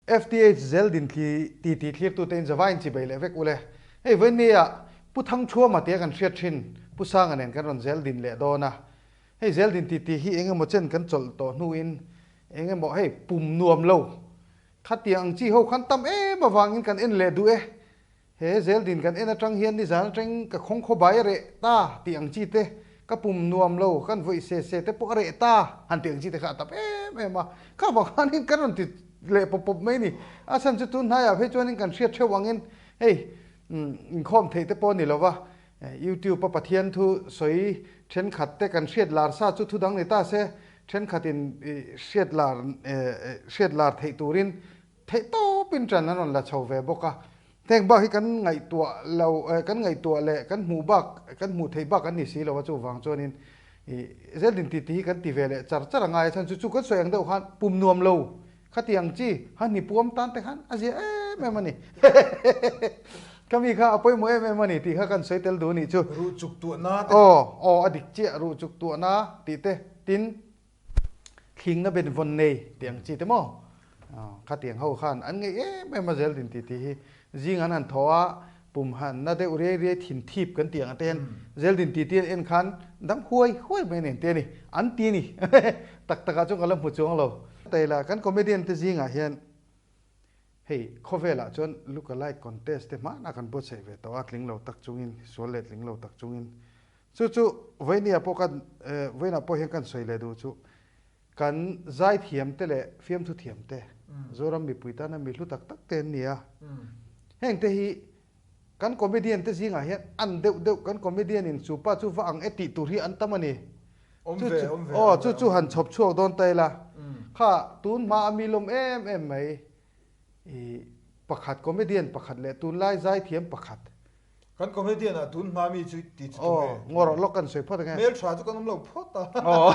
FTH zel din thli titi thlirtute in zavaiin chi bei leh vek ule. Hei vawinia Pu Thangthuama tia kan hriat thin Pu Sanga nen kan rawn zel din leh dawn a. Hei zel din titi hi eng emaw chen kan chawlh tawh hnuin eng emaw hei pum nuam lo khatiang ang chi ho khan tam em avangin kan en leh duh e. He zel din kan en atang hian nizan atang ka khawng khaw bai a reh ta tih ang chi te, ka pum nuam lo kan vawih se se te pawh a reh ta han tih ang chi te kha a tam em em a. Kha vang khanin kan rawn ti leh pawp pawp mai ni. A chhan chu tun hnaiah phei chuanin kan hriat theuh angin hei inkhawm theih te pawh a ni lova, YouTube a Pathian thu sawi thenkhat te kan hriat lar sa chu thu dang ni ta se, thenkhatin hriat lar hriat lar theih turin Theih tawpin ṭan an rawn la chho ve bawk a, heng bak hi kan ngaihtuah lo, kan ngaihtuah leh kan hmuh bak, kan hmuh theih bak an ni si lo a, chuvang chuanin ih zeldin titi hi kan ti ve leh char char a ngai a, chhan chu chu kan sawi ang deuh khan pum nuam lo khati ang chi han hni puam tan te khan a zia em em a ni. Ka mi kha a pawimawh em em a ni tih kha kan sawi tel duh a nih chu. Ruh chuk tuahna te. Aw, aw a dik chiah ruh chuk tuahna tih te tin. Thlingna ben vawn nei tih ang chi te maw? Khatiang ho khan an ngeih em em a zel din tih tih hi zing an han thaw a, pum han na deuh riai riai thin thip kan tih ang te hian zel din tih tih an en khan dam huai huai mai nen te a ni, an ti a ni. Tak takah chuan ka la hmu chuang lo. Taila kan comedian te zingah hian hei khawvelah chuan look alike contest te hmanah kan buatsaih ve tawh a, tling lo tak chungin, sual leh tling lo tak chungin Chu chu Vainia pawh kan Vainah pawh hian kan sawi leh duh chu kan zaithiam te leh fiamthu thiam te Zoram mipui tana mi hlu tak tak te an ni a. Heng te hi kan comedian te zingah hian an deuh deuh kan comedian in chu pa chu va ang e tih tur hi an tam a ni. Awm ve, awm ve. Aw chu chu han chhawp chhuak dawn ta ila. Kha tun hma a mi lawm em em mai i pakhat comedian pakhat leh tunlai zaithiam pakhat Kan comedian ah tun hma mi chu ti chu tunge? Aw, ngawr lawk kan sawi phawt ange. Hmel tha chu kan awm lo phawt a. Aw,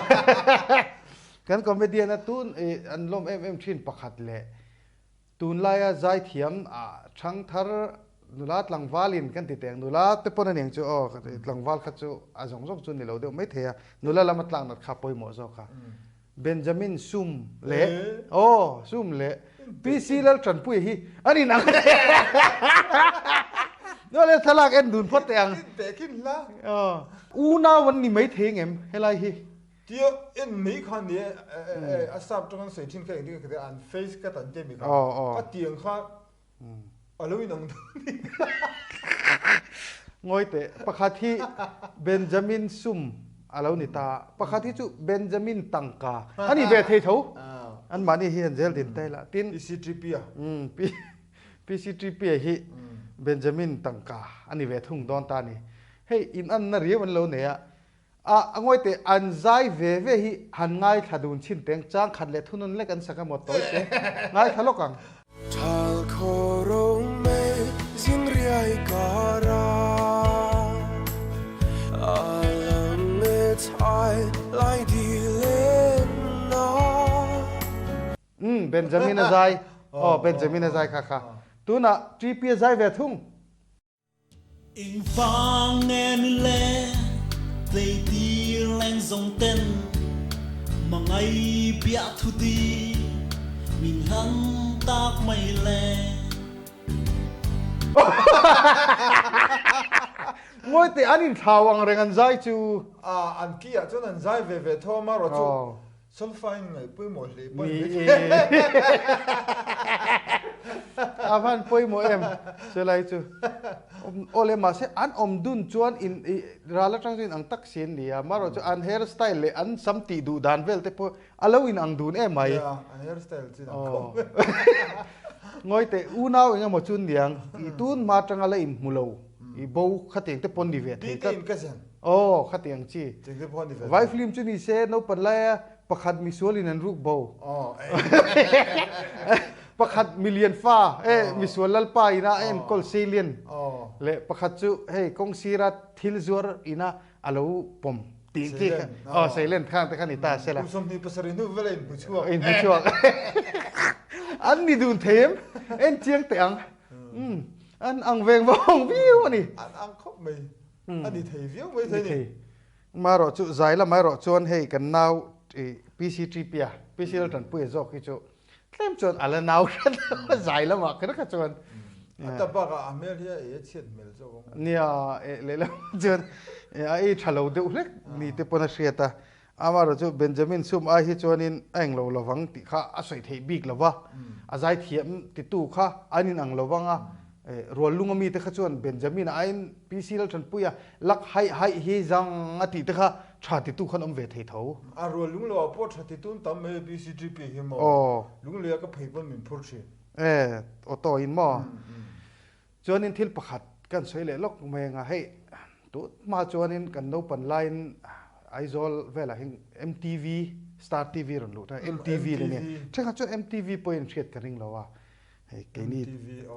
kan comedian a tun i an lawm em em thin pakhat leh tunlaia zaithiam ah thangthar nula tlangvalin kan ti teh ang, nula te pawn a niang chu aw tlangval kha chu a zawng zawng chu ni lo deuh maithei a, nula lama tlak nat kha pawimawh zawk a. Benjamin Sum leh aw Sum leh PC Laltanpuia hi an inang No le thlalak en dun phawt teh ang. Tehkhin hla. Aw unau an ni mai thei ngem helai hi. Tia en mai kha ni e a sap tang an sawi thin kha engtin nge an face cut an tia mi kha ka tiang kha a lo inang dawn ni. Ngawi teh, pakhat hi Benjamin Sum a lo ni ta, pakhat hi chu Benjamin Tangka a ni ve thei tho. Anmahni hi han zel din ta ila. Tin, PCTP a. PCTP a hi Benjamin Tangka a ni ve thung dawn ta a ni. Hei inanna riau an lo nei a, A ngawi teh, an zai ve ve hi han ngaithla dun chhin teng, chang khat leh thunun lek an sak emaw tawi te, ngaithla lawk ang. Thal khaw ro mei zing riai kar a, a lang e chhai lai dil en na. Umm Benjamin a zai, aw Benjamin a zai kha kha, tunah TP a zai ve thung. Engvang nge ni le tleitir leng zawng ten mangai piah thu di min hlan tak mai le. Ngawi teh an inthlau ang reng an zai chu. An ki ah chuan an zai ve ve tho a marawh chu Solfa in ngaih pawimawh hle pawh in Ni e. A van pawimawh em chulai chu. Aw le mahse an awm dun chuan in i ral atang chuan in ang tak si an ni a, marawh chu an hair style leh an sam tih duh dan vel te pawh a lo in ang dun em mai. Nia, an hair style chu in ang khawp mai. Ngawi teh unau eng emaw chu niang i tun hma atanga la in hmu lo i bo khatiang te pawn ni ve thei tlat. Tih te in ka zen. Aw, khatiang chi. Vai film chu ni se, naupan laia pakhat misual in an ruk bo. Pakhat milian fa, e misual lalpa ina a enkawl seilian. Leh pakhat chu hei kawng sira thil zuar ina a lo pawm tih ang chi kha. Aw, seilen khang te kha ni ta sela. Kum 27 hnu vela inhmu chhuak. Inhmu chhuak. An ni dun thei em? En chiang teh ang. An ang veng vawng viau a ni. An ang khawp mai. A ni thei viau mai thei ni. Marawh chu zai lamah erawh chuan hei kan nau PCTP a, PC Laltanpuia zawk hi chu Tlem chuan a la nau hret lo a zai lamah kher kha chuan. A ta bakah a hmel hi a ei a chhiat hmel zawk ang. Nia, eh lehlamah chuan a ei tha lo deuh hlek ni te pawn a hriat a. Amaherawhchu Benjamin sum ai hi chuanin a englo lovang tih kha a sawi theih bik lo va, a zai thiam titu kha an inang lo vang a, rual lunga mite kha chuan Benjamin-a aiin PC Lalthanpuia lak haih haih hi zang a tih te kha tha titu khan awm ve thei tho. A rual lung lo ah pawh tha titun tam mai PCTP hi maw? Lungleia ka phei pawn min phur thin. E, auto in maw? Chuanin thil pakhat kan sawi leh lawk mai anga hei tun hma chuanin kan naupan laiin Aizawl velah hian MTV, Star TV rawn luh ta MTV la nia. Thenkhat chuan MTV pawhin hriat ka ring lo a. Hei keini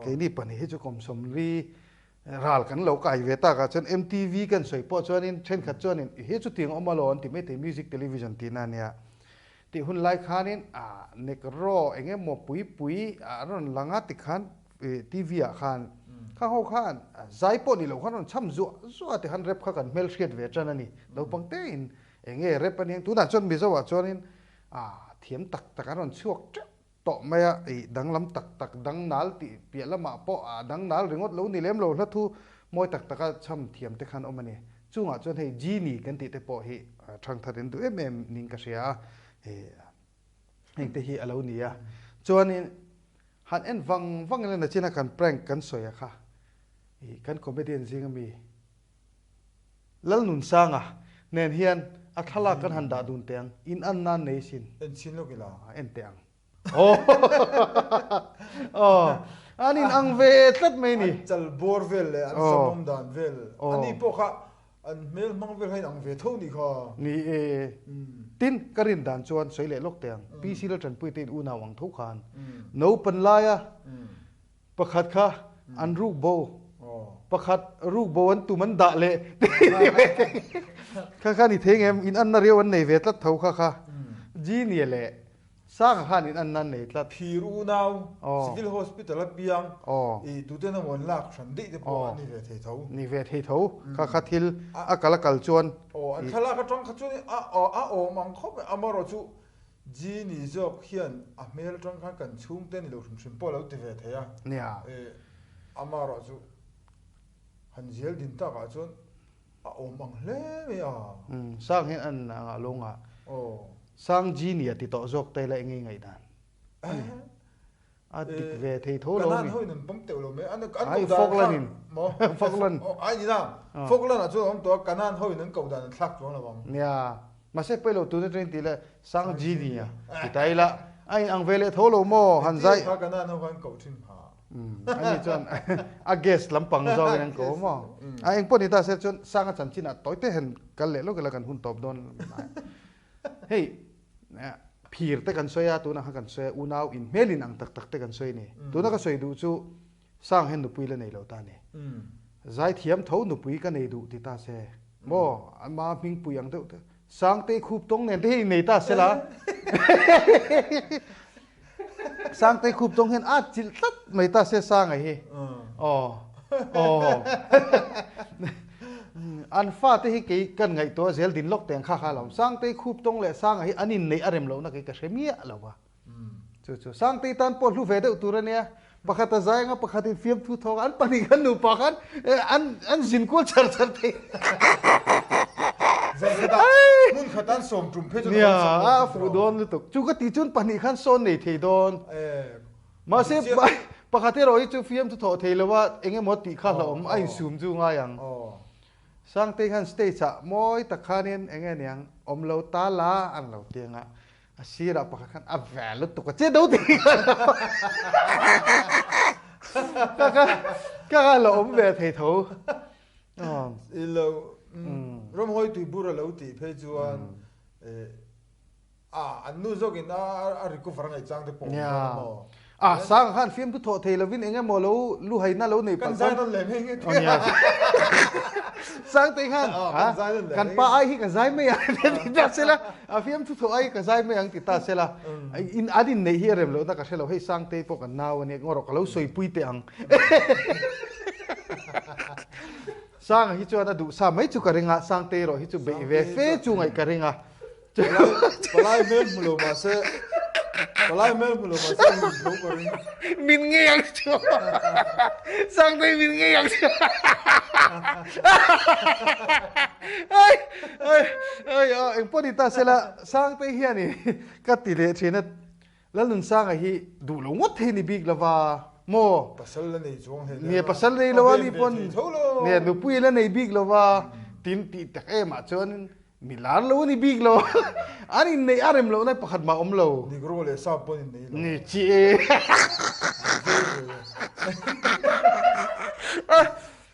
keini pahnih hi chu kum sawmli ral kan lo kai ve takah chuan MTV kan sawi pawh chuanin thenkhat chuanin i he chutiang awm alaw an ti maithei music television tihna ania. Tih hun lai khanin ah Negro eng emaw pui pui a rawn lang a tikhan TV ah khan kha ho khan zai pawh ni lo khan rawn cham zuah zuah tikhan rap kha kan hmelhriat ve tan a ni. Naupang tein eng nge rap a nia tunah chuan Mizo ah chuanin ah thiam tak tak an rawn chhuak teuh tawh mai a, ih danglam tak tak dangnal tih piah lamah pawh ah dangnal ringawt lo ni lem lo hla thu mawi tak taka cham thiam te khan awm a ni. Chungah chuan hei Genie kan tih te pawh hi thangthar in duh em em ning ka hria a, ih heng te hi a lo ni a. Chuanin han en vang vang ila nachina kan prank kan sawi a kha ih kan comedian zing ami Lalnunsanga nen hian a thlalak kan han dah dun teh ang, in an nan nei sin. En chin lawk ila. En teh ang. Aw, an in ang ve tlat mai ni. An chal bawr vel leh an samawm dan vel, ani pawh kha an hmel hmang vel kha in ang ve tho nih kha. Ni e. Tin, ka rin dan chuan sawi leh lawk teh ang, PC Laltanpuii te in unau ang tho khan naupan laia Pakhat kha an ruk bo, pakhat ruk bo an tum an dah leh kha kha ni thei ngem in anna riau an nei ve tlat tho kha kha Genie leh Sanga khan in anna an nei tlat. Phir unau Civil Hospital a piang i tuten emaw an lak hran daih te pawh an ni ve thei tho. Ni ve thei tho kha kha thil a kal a kal chuan. Aw an thlalak atang kha chuan a awm ang khawp mai amaherawhchu chu Genie zawk hian a hmel atang khan kan chhungte ni lo hrim hrim pawh a lo ti ve thei a. Nia. E, amaherawh chu han zel din takah chuan a awm ang hle mai a. Umm, Sang hian an angah lo ngah. Aw. Sang Genie a ti tawh zawk te la eng nge ngaihdan? Eh. A dik ve thei tho lo mi. Kanan hoin an pawm teuh lo mai. An an koh dan Falkland in. Maw? Falkland. Ai ni na. Falkland ah chuan a awm tawh a, Kanan hoin an koh dan an thlak chuang lo ang. Nia. Mahse pawi lo tun atangin tih leh Sang Ji nia ti ta ila a in ang ve leh tho lo maw han zai. Kha Kanan ho khan koh thin ha. Ani chuan a guest lampang zawngin an ko maw. A engpawh ni ta se chuan Sanga chanchin ah tawi te han kal leh lawk ila kan hun tawp dawn. Hei phir te kan sawi a, tunah khan kan sawi a, unau inhmel in ang tak tak te kan sawi a ni. Tuna ka sawi duh chu Sang hian nupui la nei lo ta a ni. Zaithiam tho nupui ka nei duh ti ta se maw, ama hmingpui ang deuh te, Sangtei khup tawng nen te hi innei ta se la. Sangtei khup tawng hian a chilh tlat mai ta se Sanga hi. Aw. Aw. An fate hi kei kan ngaihtuah zel din lawk teng kha kha lo. Sangtei khup tawng leh Sanga hi an inneih a rem lohna kei ka hre miah lo va. Chu chu Sangtei tan pawh hlu ve deuh tur a nia. Pakhat a zai anga pakhat in fiamthu thawk a, an pahnih khan nupa khan an an zin kual char char thei. Zan khatah hmun khat an sawm tum phei chuan Nia, a fuh dawn lutuk. Chu ka tih chuan pahnih khan sawn nei thei dawn. Mahse pakhat erawh hi chu fiamthu thawh thei lo a, eng emaw tih kha hlauhawm a insum chu ngai ang. Sangtei khan stage ah mawi tak khanin eng nge niang awm lo ta la an lo ti anga. A sirah pakhat khan a ve lutuk a che do ti ka ka ka ka la awm ve thei tho. I lo ramhawi tui bur a lo tih phei chuan a an nu zawkin a recover a ngaih chang te pawh awm dawn a maw. A sang khan fiamthu thawh thei lovin eng emaw lo lu haina lo nei palh khan. Kan zai nawn leh mai nge ti. Sangtei khan kan pa ai hi ka zai mai ang ti ta sela a fiamthu thawh ai ka zai mai ang ti ta sela in an in neih hi a rem lohna ka hre lo hei Sangtei pawh kan nau ania ngaw rawh ka lo sawipui teh ang. Sanga hi chuan a duh sa mai chu ka ring a Sangtei erawh hi chu beih ve fe chu ngaih ka ring a. Palai hmel hmu lo mahse. Palai hmel hmu lo mahse a hmu tho ka ring. Min ngei ang chu. Sangtei min ngei ang chu. Ai ai ai eng pawh ni ta sela Sangtei hian i ka ti leh thin a Lalnunsanga hi duh lo ngawt thei ni bik lova maw? Pasal la nei chuang hle Nia pasal nei lo a ni pawn nia nupui la nei bik lova tin tih tak em ah chuan mi lar lo a ni bik lo an inneih a rem lohna pakhat mah awm lo. Negro leh sap pawn innei lo. Ni chi e.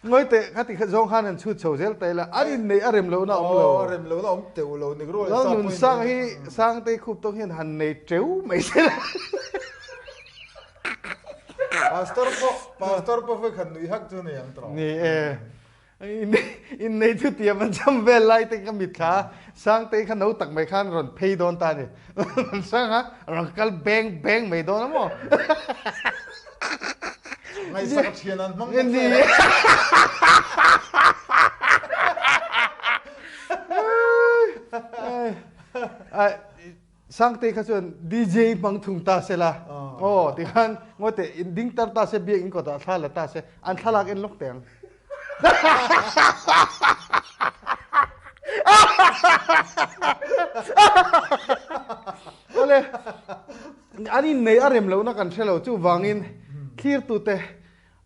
Ngawi teh, khati kha zawng khan an chhut chho zel ta ila, an inneih a rem lohna a awm lo. Aw, a rem lohna a awm teuh lo, Negro leh Sap pawhin. Lalnun Sang hi Sangtei khup tawng hian han nei teuh mai se la. Pastor pawh, Pastor pawh vawi khat nui hak chu nei ang tawh. Ni e, innei chu tiam an cham vel lai te ka mitthla, Sangtei kha no tak mai khan rawn phei dawn ta a ni. Lalnun Sang a rawn kal beng beng mai dawn a maw? Ngaihsak a thian an hmang bawk hle. Sangtei kha chuan DJ hmang thung ta se la. Aw tikhan ngawi teh in ding tar ta se biakinn kawtah thla la ta se an thlalak en lawk teh ang. Awle. An innei a rem lohna kan hre lo, chuvangin thlirtute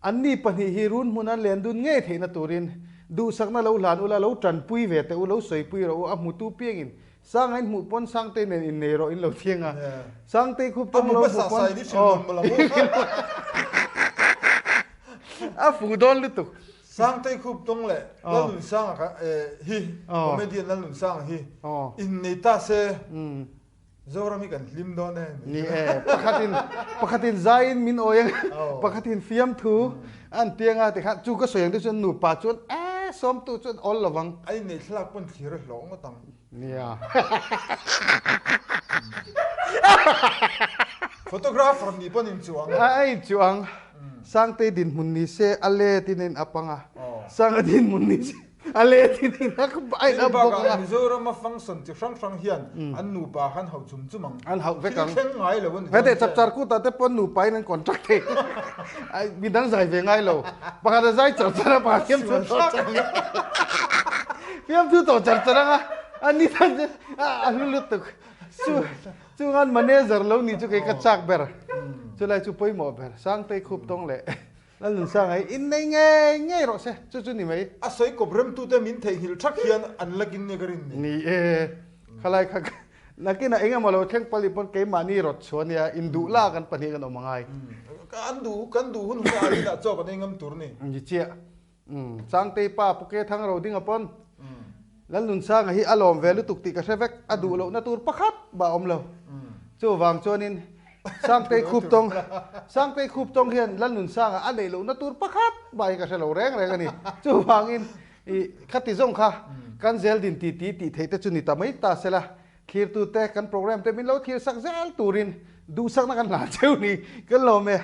anni pahnih hi run hmun an len dun ngei theihna turin duhsakna lo hlan ula, lo tanpui ve teh u, lo sawipui rawh u, a hmutu piangin Sanga in hmuh pawn Sangtei nen innei rawh in lo thiang a, Sangtei khup tawng lo hmuh pawn a fuh dawn lutuk. Sangtei khup tawng leh Lalnunsanga kha hi comedian Lalnunsanga hi innei ta se. Zoram hi kan hlim dawn em? Ni e, pakhatin pakhatin zaiin min awi ang, pakhatin fiamthu an piang a tikhan chu ka sawi ang te chuan nupa chuan e sawmtu chuan awl lo vang. A innei thlalak pawn thlir a hlawh ngawt ang. Nia. Photographer nih pawn inchuh ang. A inchuh ang. Sangtei dinhmun ni se a let in a in up ang a. Sanga dinhmun ni se. A let in in a a in up bawk anga. Mizorama function chi hrang hrang hian an nupa khan hauh chum chum ang. An hauh vek ang. Thil thleng ngai lo a ni. Hete chapchar kutah te pawn nupa in an contract thei. Ai midang zai ve ngai lo. Pakhat a zai char char a pakhat fiamthu tawh char char. Fiamthu tawh char char anga a ni tan chu a hlu lutuk. Chu chungan manager lo ni chu kei ka chak ber. Chulai chu pawimawh ber. Sangtei khup tawng leh. Lalnunsanga hi innei ngei ngei rawh se, chu chu ni mai. A sawi kawp remtute min theihnghilh thak hian an lakin nia ka rin ni. Ni e, khalai kha nakinah eng emaw lo thleng pali pawn keimahni rawt chhuah nia, induh lak an pahnih kan awm a ngai. An duh, kan duh hun hunah an inah chaw kan ei ngam tur ni. Ni chiah. Changtei pa Pu Ke Thang ro dinga pawn Lalnunsanga hi a lawm ve lutuk tih ka hre vek, a duh lohna tur pakhat mah a awm lo. Chuvang chuanin Sangtei khup tawng Sangtei khup tawng hian Lalnunsanga a neih lohna tur pakhat mah hi ka hre lo reng reng a ni. Chuvangin i khati zawng kha kan zel din ti ti tih theih te chu ni ta mai ta sela, thlirtute kan program te min lo thlir sak zel turin duhsakna kan hlan cheu ni kan lawm e.